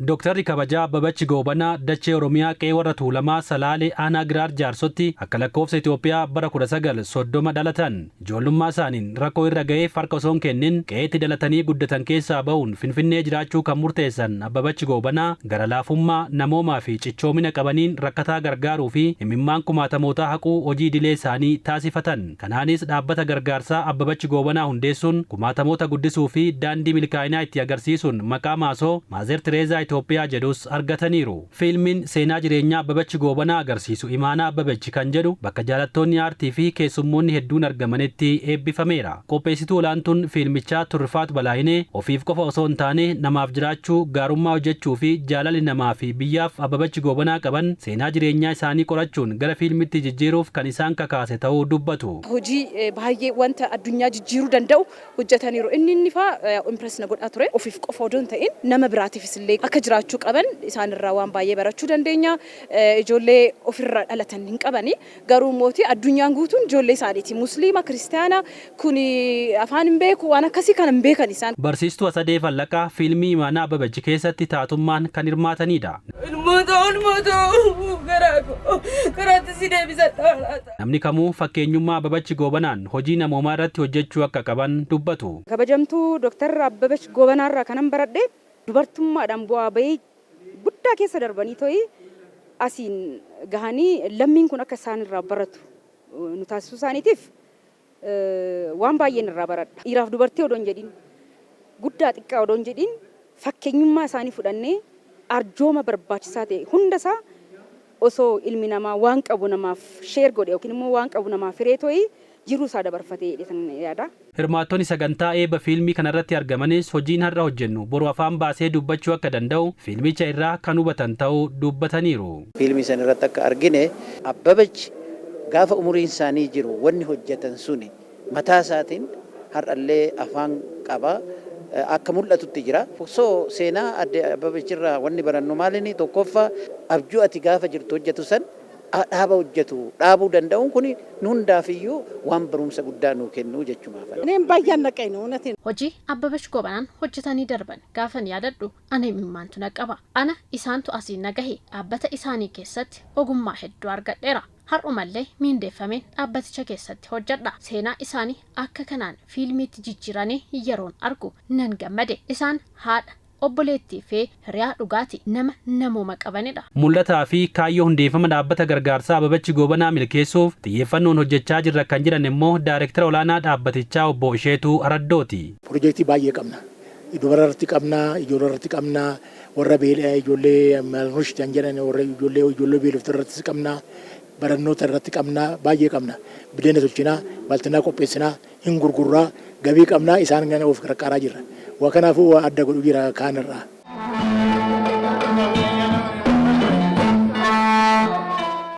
Dooktarri kabajaa Abbabachi Goobanaa dachee Oromiyaa qe'ee warra Tuulamaa Salaalee Aanaa Giraar Jaarsotti akka lakkoofsa Itoophiyaa bara 1930 dhalatan. Ijoollummaa isaaniin rakkoo irra ga'eef harka osoo hin kennin qe'eetti dhalatanii guddatan keessaa bahuun Finfinnee jiraachuu kan murteessan Abbabachi Goobanaa gara laafummaa, namoomaa fi cichoomina qabaniin rakkataa gargaaruu fi imimmaan kumaatamootaa haquu hojii idilee isaanii taasifatan. Kanaanis dhaabbata gargaarsaa Abbabachi Goobanaa hundeessuun kumaatamoota guddisuu fi daandii milkaa'inaa itti agarsiisuun maqaa maasoo Mother Teresa Itoophiyaa jedhus argataniiru. Fiilmiin seenaa jireenyaa Abbabachi Goobanaa agarsiisu Imaanaa Abbabachi kan jedhu bakka jaalattoonni aartii fi keessummoonni hedduun argamanitti eebbifameera. Qopheessituu olaantuun fiilmichaa Turrifaat Balaayinee ofiif qofa osoo hin taane namaaf jiraachuu, gaarummaa hojjechuu fi jaalalli namaa fi biyyaaf Abbabachi Goobanaa qaban seenaa jireenyaa isaanii qorachuun gara fiilmitti jijjiiruuf kan isaan kakaase ta'uu dubbatu. Hojii baay'ee wanta addunyaa jijjiiruu danda'u hojjetaniiru. Inni faa impress na godhaa ture. Ofiif qofa odoo hin ta'in nama biraatiifis illee akka jiraachuu qaban isaanirraa waan baay'ee barachuu dandeenya. Ijoollee ofirra dhalatan hin qabani. Garuu mootii addunyaan guutuun ijoollee isaaniiti. Musliima, Kiristaana, kun afaan hin beeku, waan akkasii kana hin beekan isaan. Barsiistuu Asadee Fallaqaa fiilmii Imaanaa Abbabachi keessatti taatummaan kan hirmaatanidha. Ilmoota, ilmoota, garaa koo karaatti si deebisadha laata. Namni kamuu fakkeenyummaa Abbabachi Goobanaan hojii namoomaa irratti hojjechuu akka qaban dubbatu. Kabajamtuu Dooktar Abbabach Goobanaarraa kanan baradhe, dubartummaadhaan bu'aa bahii guddaa keessa darbanii to'i asiin gahanii lammiin kun akka isaan irraa baratu nu taasisuu isaaniitiif waan baay'een irraa baradha. Dhiiraaf dubartii odoo hin jedhin, guddaa xiqqaa odoo hin jedhin, fakkeenyummaa isaanii fudhannee arjooma barbaachisaa ta'e hundasaa osoo ilmi namaa waan qabu namaaf share godhe yookiin immoo waan qabu namaaf hiree to'i jiruu isaa dabarfatee jedheetan yaada. Hirmaattonni sagantaa eebba fiilmii kanarratti argamanis hojiin har'a hojjennu boru afaan baasee dubbachuu akka danda'u fiilmicha irraa kan hubatan ta'uu dubbataniiru. Fiilmii san irratti akka argine, Abbabach gaafa umuriin isaanii jiru wanni hojjetan suni mataa isaatiin har'allee afaan qaba, akka mul'atutti jira. So seenaa adde Abbabach irraa wanni barannu maalini? Tokkoffaa, abjuu ati gaafa jirtu hojjetu san dhaaba hojjetu dhaabuu danda'uun kun nu hundaafiyyuu waan barumsa guddaa nuu kennu jechumaaf. እኔም ባያነቀኝ ነው እውነቴን። Hojii Abbabach Goobanaan hojjetanii darban gaafan yaadadhu ana imimmaantu na qaba. Ana isaantu asiin na gahe. Dhaabbata isaanii keessatti ogummaa hedduu argadheera. Har'umallee miindeeffameen dhaabbaticha keessatti hojjedha. Seenaa isaanii akka kanaan fiilmiitti jijjiiranii yeroon argu nan gammade. Isaan haadha, obboleettii fi hiriyaa dhugaati, nama namooma qabanidha. Mul'ataa fi kaayyoo hundeeffama dhaabbata gargaarsaa Ababachi Goobanaa milkeessuuf xiyyeeffannoon hojjechaa jirra kan jedhan immoo daayirektara olaanaa dhaabbatichaa obbo Isheetuu Araddooti. Piroojeektii baay'ee qabna. Dubara irratti qabna, ijoollee irratti qabna, warra beelaa, ijoollee malnutrition kan jedhan, warra ijoollee beeloftu irrattis qabna, barannoota irratti qabna, baay'ee qabna. Bideena tolchinaa, baltinaa qopheessinaa, hin gurgurraa, gabii qabna, isaan kana of qarqaaraa jirra. Waa kanaafuu waa adda godhu jira kaan irraa.